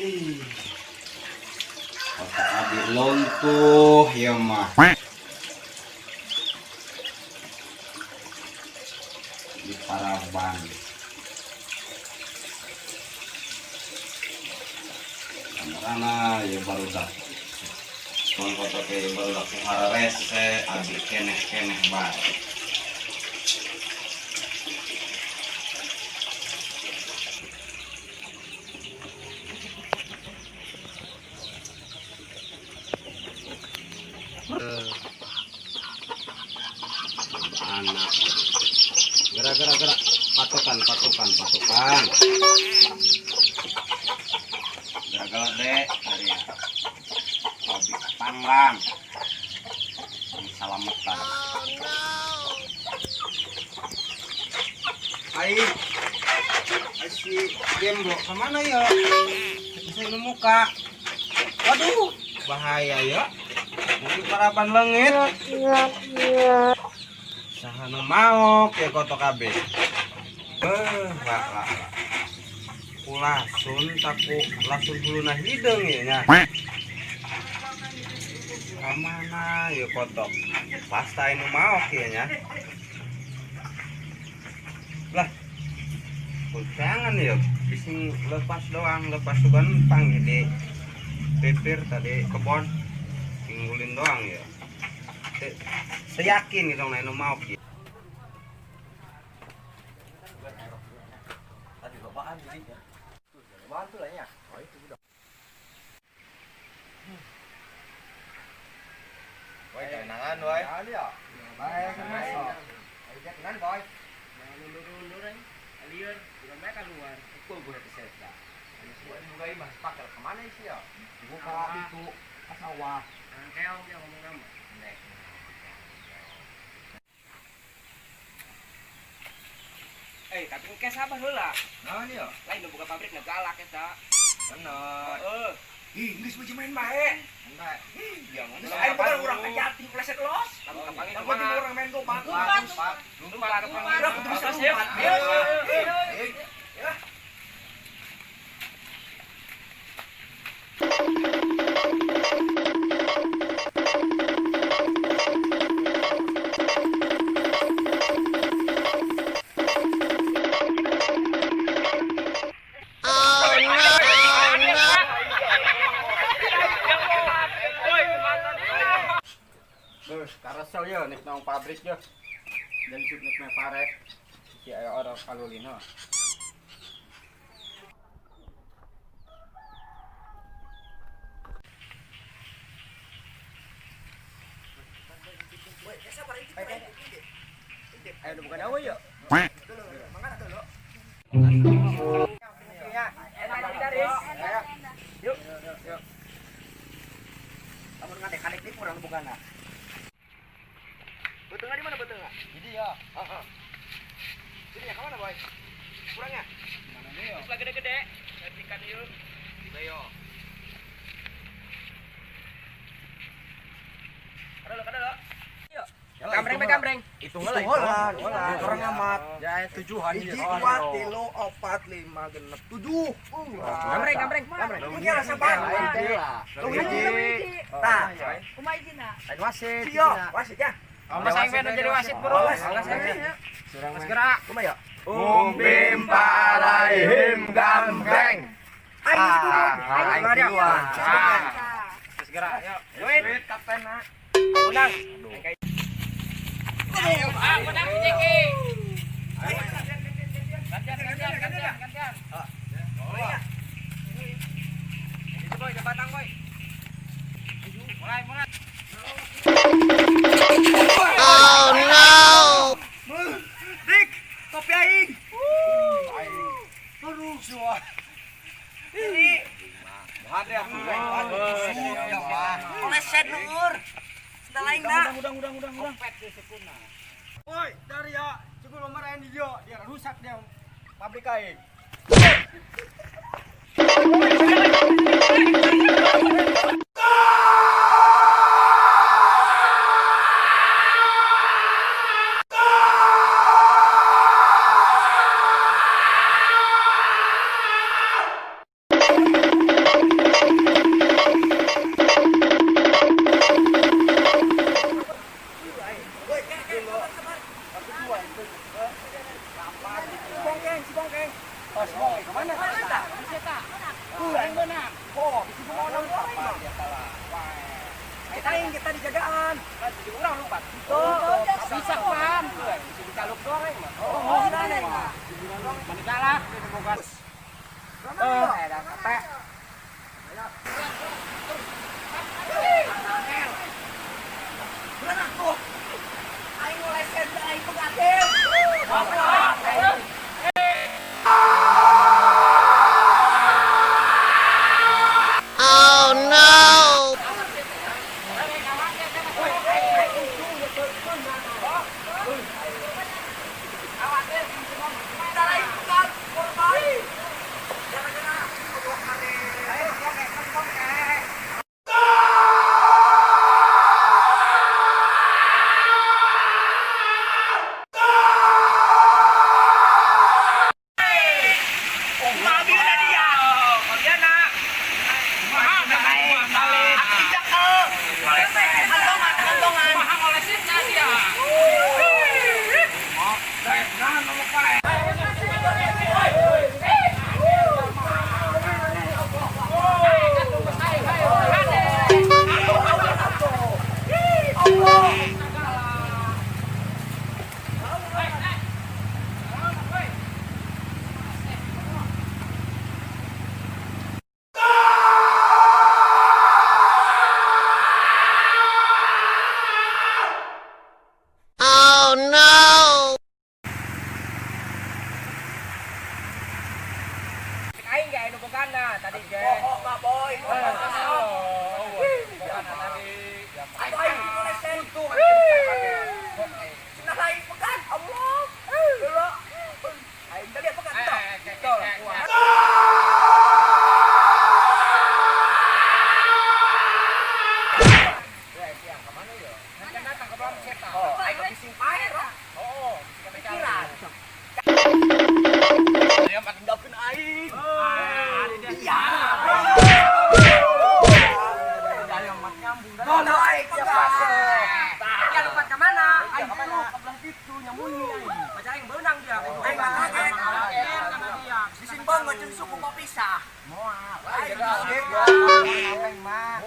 Ih. Otak abi lontuh ya mah. Di Paraban. Kamarana ya barudak. Mun kotok ke barudak hararese abi keneh-keneh bae. Anak gerak gerak gerak, patokan patokan patokan, gerak gerak dek dari abi panglang salamatan. Ai si Gemblo kemana ya? Bisa muka. Waduh, bahaya ya. Mungkin paraban leungit. Saha nu maok ya kotok kabeh. Lah lah lah. Kulasun taku lasun huluna hideung ya nya. Kamana ya kotok? Pasta nu maok ya nya. Lah. Jangan ya, bising lepas doang, lepas sugan pang di pipir tadi kebon, tinggulin doang ya. Saya yakin gitu nah nu maok ya. Tadi lobaan jadi ya. Lobaan tuh lah ya. Oh itu udah. Woi, tenangan woi. Ya. Baik, masuk. Ayo tenan, boy. Mundur-mundur aja. Liar, udah mereka keluar. Itu gue bisa. Gue juga mas pakai kemana sih ya? Dibuka itu ke sawah. Keong dia ngomong nama. Eh, tapi engke sabar heula. Nah ya. Lain nu buka pabrik na galak eta. Bener. Heeh. Ih, geus mah main bae. Main bae. Ih, jangan. Ayo bukan urang kejati pleset los. Lamun kapanggih kumaha? Orang main lompat. Lompat. Lompat kapanggih. Urang kudu bisa lompat. Ayo. Terus karasel ya nek nang pabrik ya. Dan sip nek me pare. Si aya orang kalulina. Ayo bukan awe ya. Yuk, yuk. Kamu ngadek-adek di kurang bukan ah. Betengah di mana betengah? Jadi ya. Heeh. Jadi ya kemana boy? Kurangnya? Mana nih yo? Terus gede-gede, ikan yuk. Bayo. Kada lo. Yuk. Kambreng be kambreng. Hitung lah, hitung lah. Orang amat. Ya tujuhan. 1, 2, 3, 4, 5, 6, 7. Kambreng, kambreng. Ini rasa banget. Tujuh. Tah. Kumaha izina? Lain wasit. Iya, wasit ya. Mas aing jadi wasit, bro. Mas gerak. Kumaha ya? Umbim paraihim gambreng. Aing Aing duluan. Mas gerak, yuk. Duit kapten nak. Menang. Ah, menang si Jeki. Gantian, gantian, gantian, gantian. Itu boy, jabatan boy. Mulai, mulai. Oh no. Dik, kopi aing. Aduh, suah. Ini. Oleset luhur. Setelah aing na. Udang. Woi, dari ya, cukup marahin dia, dia rusak dia pabrik aing. Aing kita dijagaan. Jadi urang lupa. Tuh, bisa pan. Bisa dikaluk doang aing mah. Oh, aing mah. Mani galak boga. Eh, ada capek. Berenang tuh. Aing ngolesen aing pegatin. Oh no! Oh no! Aing ge anu bogana tadi ge. Bohong mah boy. Bogana tadi. Aduh aing ngolesen. Cenah lain pegan. Allah. Heula. Aing tadi pegan tuh. Oh, aing bising pae. Oh, Pikiran. Tinggalkeun aing. Iya. Gono aing pegan. Ya lupa ke mana? Aing kemana? Ke belah situ nyambungi aing. Pacar aing beunang dia. Aing kaget. Bising banget jeung suku papisah. Moal. Aing mah.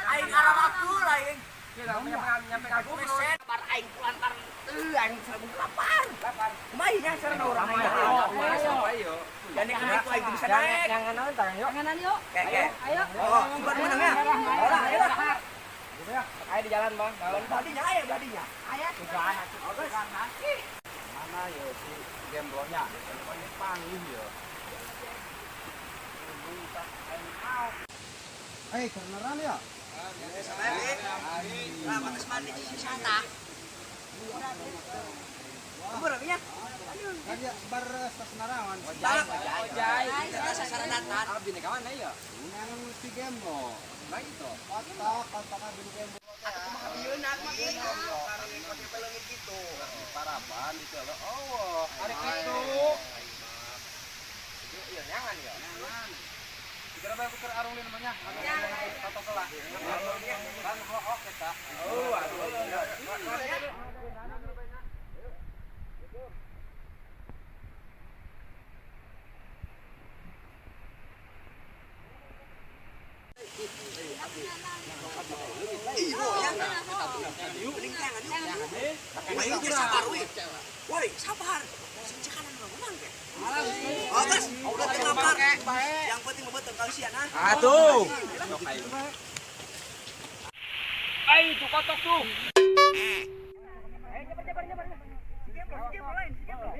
Aing ararakeul aing. Nyampe ka guru. Bar aing kulantar teu aing 1008. Kumaha nya sareng urang aing. Jadi kan itu aing bisa naik. Jangan naon tah yuk. Jangan yuk. Kayak Ayo. Oh, sugan menang ya. Ayolah, ayolah. Ayo di jalan, Bang. Naon? Badinya aya badinya. Ayo. Mana yo si gemblonya? Pokoknya panggih yo. Eh, kebenaran ya? Lah, batas mandi wisata. Berapa ya? Kan ya bar sasnarangan. Ojai. Kita sasaran datan. Abi nek mana ya? Nang si gemblo. Nah itu. Otak, otak abi gemblo. Paraban itu lo. Oh, Ari kitu. Iya, nyangan ya. Dikira bae keur arung namanya. Atau kelah. Kan hook eta. Oh, aduh. Sabar, woi. Woi, sabar. Sing cekanan mah menang ke. Oh, guys, udah tengah. Yang penting membetul kalian ah. Atuh. Ayo tuh kotok tuh. Nyebar, nyebar, nyebar. Si gemblo lain, si gemblo.